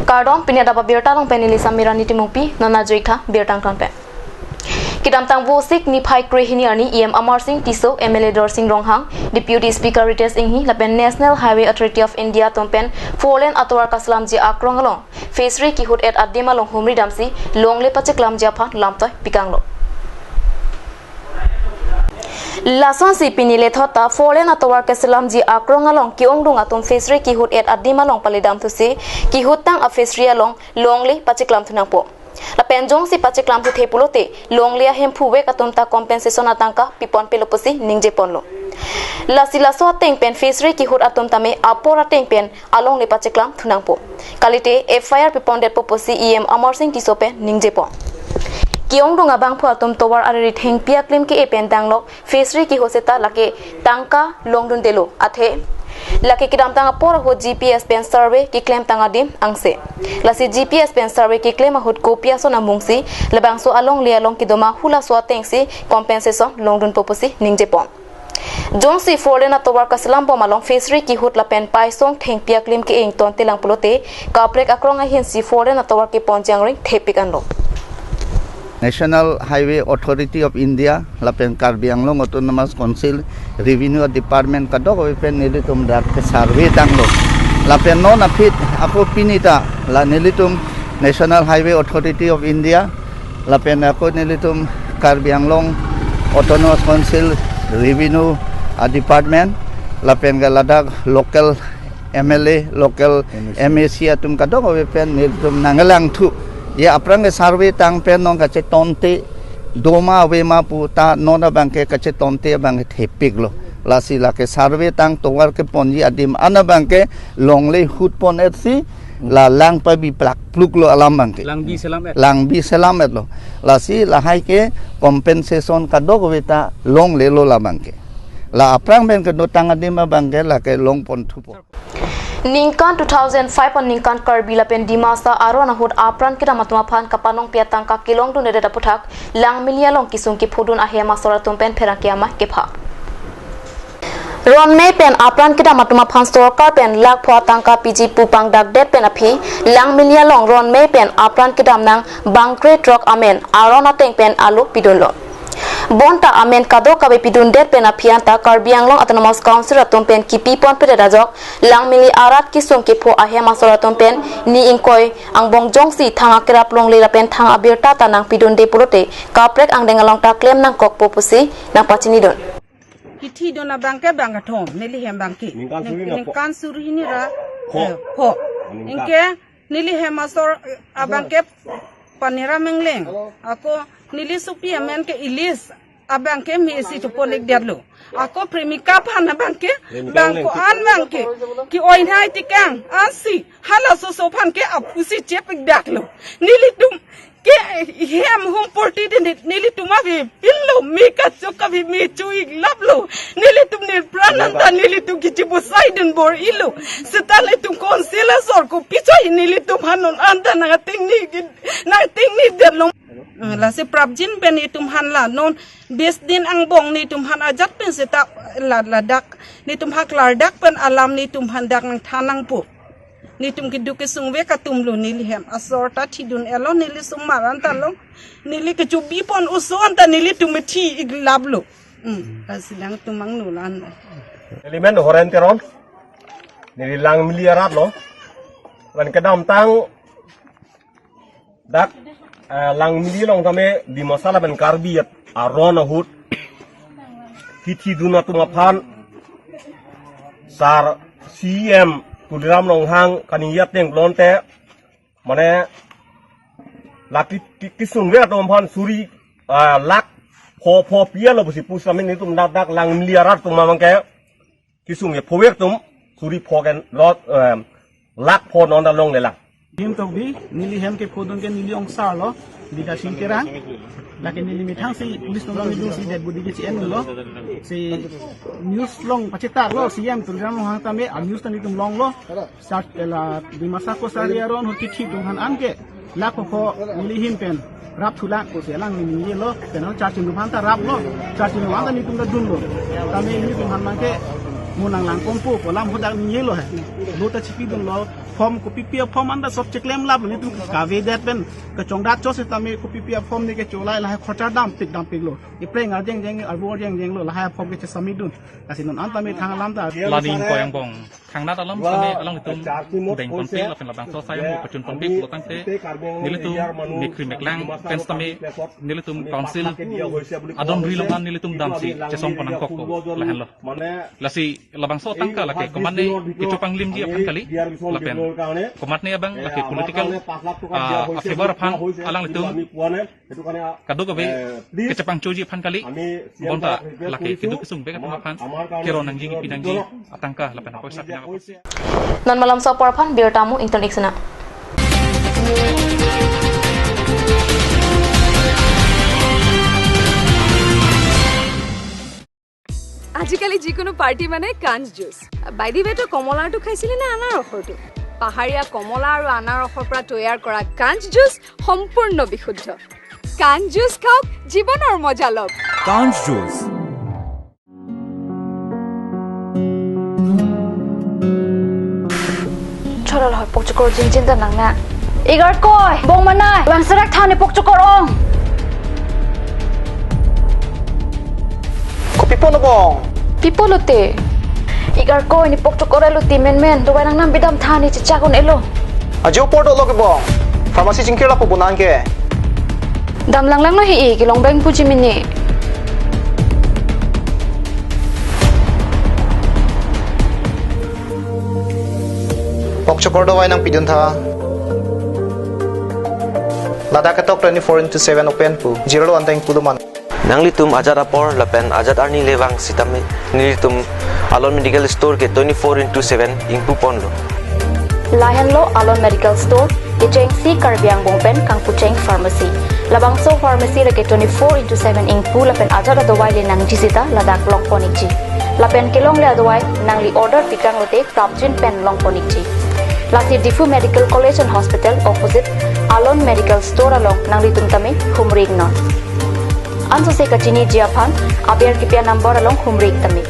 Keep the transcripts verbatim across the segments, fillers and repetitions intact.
Kardom, pini adap abirta along pen neli Samirani Timungpi, non ajoikha birta angton pen. Kedamtang Vosik niphai krehini arni E M Amarsing Tisso, M L A Darsing Ronghang, Deputy Speaker Ritesh Enghi, lapen National Highway Authority of India atum pen four lane atovar kaselamji akrong along fishery kihut-et adim along humri damsi longle pacheklamji aphan lamtoi pikanglo. Lasonsi pini lethot ta four lane atovar kaselamji akrong along ke-ongdung atum fishery kihut-et adim along palidamthusi kihuttang a-fishery along longle pacheklamthu nangpo. Lapen jongsi pacheklamthuthe pulote longle ahemphu vek atum ta compensation atangka piponpelo pusi ningjeponlo. Lasi laso ateng pen fishery kihut atum tame apor ateng pen alongle pacheklamthu nangpo. Kalite F I R pipondetpo pusi E M Amarsing Tisso pen ningjepon. Ke-ongdung abangphu atum tovar ariri thengpi aklim ke-e pen danglok fishery kihut seta lake tangka longdundelo, athe lake kedamtang apor ahut G P S pen survey keklemtang adim angse. Lasi G P S pen survey keklem ahut kopi ason amungsi labangso alongle along kedoma halaso atengsi compensation longdunpo pusi ningjepon. Jongsi four lane atovar kaselambom along fishery kihut lapen paisong thengpi aklim ke-e ingtontelang pulote kaprek akrong ahinsi four lane atovar kepon jangring thepik anlo. National Highway Authority of India lapen Karbi Anglong Autonomous Council Revenue Department kadokave pen nelitum dak ke survey tanglo. Lapen non aphi ako pini ta la nelitum National Highway Authority of India lapen ako nelitum Karbi Anglong Autonomous Council Revenue, ah, Department lapen ke ladak local M L A, local M A C. M A C atum kadokave pen nelitum nanglangthu. Ya aphrang ke survey tang pen non kachetonte doma avema pu ta non abangke kachetonte abangke thepiklo. Lasi lake survey tang tovar keponji adim an abangke longle hutpon-etsi la lang pabi plak pluklo alam abangke. Langbi selam-et. Langbi selam-etlo. Lasi lahai ke compensation kadokave ta longlelo la abangke. La aphrang pen kedotang adim abangke lake longponthupo. Ningkan two thousand five aningkan Karbi lapen Dimasa aron ahut apran kedam atum aphan kapanongpi atangka kelongdundedet aputhak Langmili along kesung kephodun ahem asor atum pen pherangke amei kepha. Ronmei pen apran kedam atum aphan sorkar pen lakh pho atangka piji pu pangdakdet pen aphi Langmili along Ronmei pen apran kedam nang bangkre throk amen aron ateng pen alu pidunlo. Bonta amen kadokave pidundet pen aphi anta Karbi Anglong Autonomous Council atum pen kipiponpedet ajok Langmili arat kesung kepho ahem asor atum pen ni ingkoi angbong jongsi thang akerap longle lapen thang abirta ta nangpidunde pulote kaprek angdeng along ta klem nangkokpo pusi nangpachinidun. Kethidun abangke bang kethom, neli hem abangke. Ningkan suri na pho? Ningkan suri hini ra, pho. Eh, pho. Ningkan. Anke neli hem asor, eh, abangke Panira Mengleng. Ako neli sopi amen ke Ilis, abangke mesi choponik detlo. Ako Premika aphan abangke, Premika bang Mengleng ko-an abangke ke-oi nai tikang, ansi halaso aso aphan ke aphusi chepikdaklo. Nelitum ke hem hum porti din nelitum ave pilo, me kachok ave me cho-ik laplo. Nelitum nirpran anta nelitum kichi bosai dun bor-ilo. Seta nelitum council asor kopi choi nelitum aphan non anta nang ating ni, nang ating ni detlo. Eh, lasi prapjin pen nelitum aphan la non bis din angbong nelitum aphan ajat pen seta la ladak nelitum aphan klardak pen alam nelitum aphan dak nangthan nangpo. Nelitum keduk kesung vek atumlo, neli hem asor ta thidun-etlo, neli sumar anta lo. Neli kechobipon oso anta nelitum methi-ik laplo. Hmm, lasi nangtum angno la-an. Neli men Horen Teron. Neli Langmili arat lo. Lapen kedamtang dak, eh, Langmili along tame Dimasa lapen Karbi arat aron ahut kethidun atum aphan sar C E M Tuliram Ronghang kaningje ateng pulote mane lake ki-, kesung vek atum aphan suri, ah, lakh pho pho pialo pusi pusitame nelitum dak dak Langmili arat atum abangke kesung kepho vek atum suri pho ken lot, eh, lakh pho non ta longlelang. Kim Tokbi, neli hem kephodun ke neli ongsarlo, Bikash Sing Terang. Lake neli methang si police along idun si dead body ke chi-enlo. Si news along pachetarlo, C E M Tuliram Ronghang tame, a news ta nelitum longlo. Sat ela Dimasa Kosari aron ahut kethi atum aphan anke lakh pho pho neli ahin pen rapthulang pusi alang ningjelo, pen charjin atum aphan ta raplo, charjin atum aphan ta nelitum ta dunlo. Tame nelitum aphan abangke Mo nang langkong po, pu alam hadak ningjelo he. Lo ta chipidunlo, form kopipi a-form anta sob cheklemlap, nelitum kavedet pen kachongdat cho setame kopipi a-form ne kecholai lahai khorcha dampik dampiklo. Epreng arjengjeng, arvo arjengjenglo, lahai form kechesubmit dun. Lasi non anta me thang alam ta. La ning ko angbong thangnat alam setame alanglitum dengponpe lapen labangso asai mo pachunponpe pulotangte nelitum mekri meklang pen setame nelitum council adon ri longan nelitum damsi chesongpon nangkokpo lahenlo. Lasi labangso atangka lake komatne kechopanglimji aphan kali lapen komatne abang lake political, ah, a-favor aphan alanglitum kadokave kechepangchoji aphan kali, bonta lake keduk kesung bek aphan keron nangji kipi nangji atangka lapen apoisa pinang apoisa. Non malomso apor aphan birta mo ington ik sena. আজিকালি যিকোনো পাৰ্টি মানে কাঞ্চ juice. By the ৱে, তই কমলাৰটো খাইছিলি নে আনাৰসৰটো? পাহাৰীয়া কমলা আৰু আনাৰসৰ পৰা তৈয়াৰ কৰা কাঞ্চ জুচ সম্পূৰ্ণ বিশুদ্ধ। কাঞ্চ জুচ খাওক, জীৱনৰ মজা লওক। কাঞ্চ juice. Chorol hoi pokchokor jingjin ta nang na. Igar koi, bong manai, wang serak thani pokchokor ong. Kopi pon bong? Pi pulote? Igar koi ni pokchokor elo ti menmen, dovai nangnam bidam thani chechak un-elo. Ajo apor dolo ke bong. Pharmacy chingkir lapu bonang ke. Dam langlanglo he-e, kelong beng puji mene. Pokchokor dovai nangpidun tha. Ladak ketok twenty-four into seven open pu. Jirlo anteng pu do man. Nanglitum ajat apor lapen ajat arni le vang sitame nelitum Alon Medical Store ke twenty-four into seven ingpu ponlo. Lahenlo Alon Medical Store, kechengsi Karbi angbong pen kangpucheng pharmacy. Labangso pharmacy lake twenty-four into seven ingpu lapen ajat adovai le nangji sita ladak longpon ikji. Lapen kelongle adovai nangli order pikang lote prapjin pen longpon ikji. Lasi Diphu Medical College and Hospital opposite Alon Medical Store along nanglitum tame humri iknon. Ansose kachiniji aphan aber kipi a-number along humri ik tame.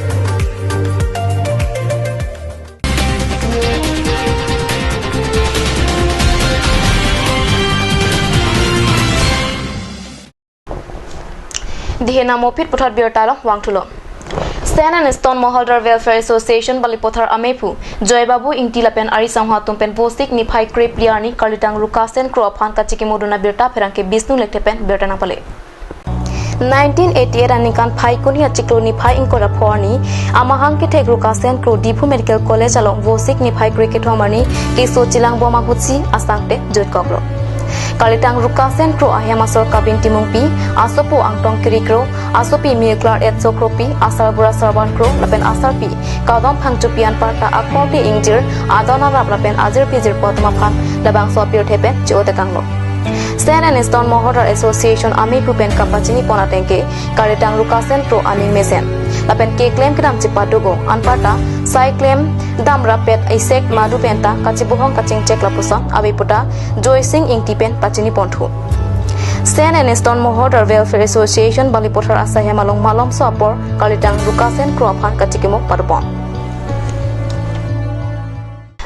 Dihena mopit puthot birta along vangthulo. Sand and Stone Moholdar Welfare Association Balipathar amephu Joy Babu Ingti lapen ari sangho atum pen Vosik niphai krephli arni kalitang Rukasen Kro aphan kachikimodun abirta pherangke Bisnu Lekthe pen birta nangpale. Nineteen eighty-eight aningkan Phaikuni achiklo niphai ingkoi ra pho arni amahang kethek Rukasen Kro Diphu Medical College along Vosik niphai krekethom arni keso chelangbom ahutsi asangte jutkoklo. Kalitang Rukasen Kro ahem asor Kabin Timungpi, asopo Angtong Kiri Kro, asopi Mirklar Etso Kropi, asarbura Sarban Kro lapen asarpi Kadom Phangchopi anparta akorte ingjir, adon arap lapen ajirpi jirpo atum aphan labangso apirthe pen che-otekanglo. Sand and Stone Moholdar Association amephu pen kapachinipon ateng ke kalitang Rukasen Kro aning mesen lapen keklem kedam chepaduk-o anparta sai klem damrappet isek madu penta kachebohong kachingchek lapuson avi puta Joy Sing Ingti pen pachiniponthu. Sand and Stone Moholdar Welfare Association Balipathar asaihem along malomso apor kalitang Rukasen Kro aphan kachikimo padopon.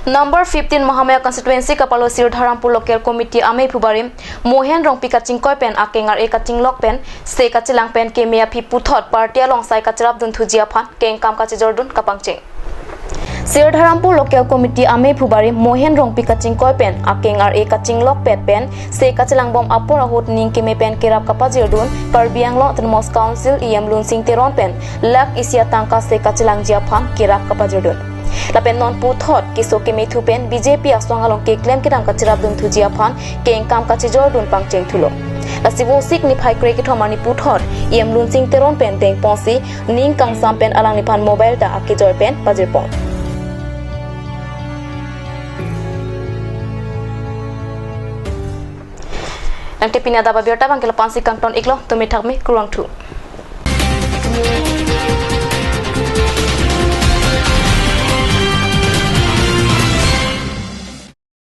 Number fifteen Mahamaya constituency kapalo Sirdharampur local committee amephu barim Mohen Rongpi kachingkoi pen akeng ar-e kachinglok pen se kachelang pen keme aphi puthot party along sai kacherapdun thuji aphan kengkam kachijordun kapangcheng. Sirdharampur local committee amephu barim Mohen Rongpi kachingkoi pen akeng ar-e kachinglok pet pen se kachelangbom apor ahut ning keme pen kerap kapajirdun Karbi Anglong Autonomous Council E M Lunsing Teron pen lakh isi atangka se kachelangji aphan kerap kapajirdun. Lapen non puthot keso kemethu pen B J P asong along keklem kedam kacherapdun thuji aphan kengkam kachijordun pangcheng thulo. Lasi Vosik niphai krekethom arni puthot E M Lunsing Teron pen dengponsi ning kangsam pen alangliphan mobile ta akejoi pen pajirpon. Nangte pini adap abirta abangke lapu-ansi kangton iklo, tumi thakmi kurvangthu.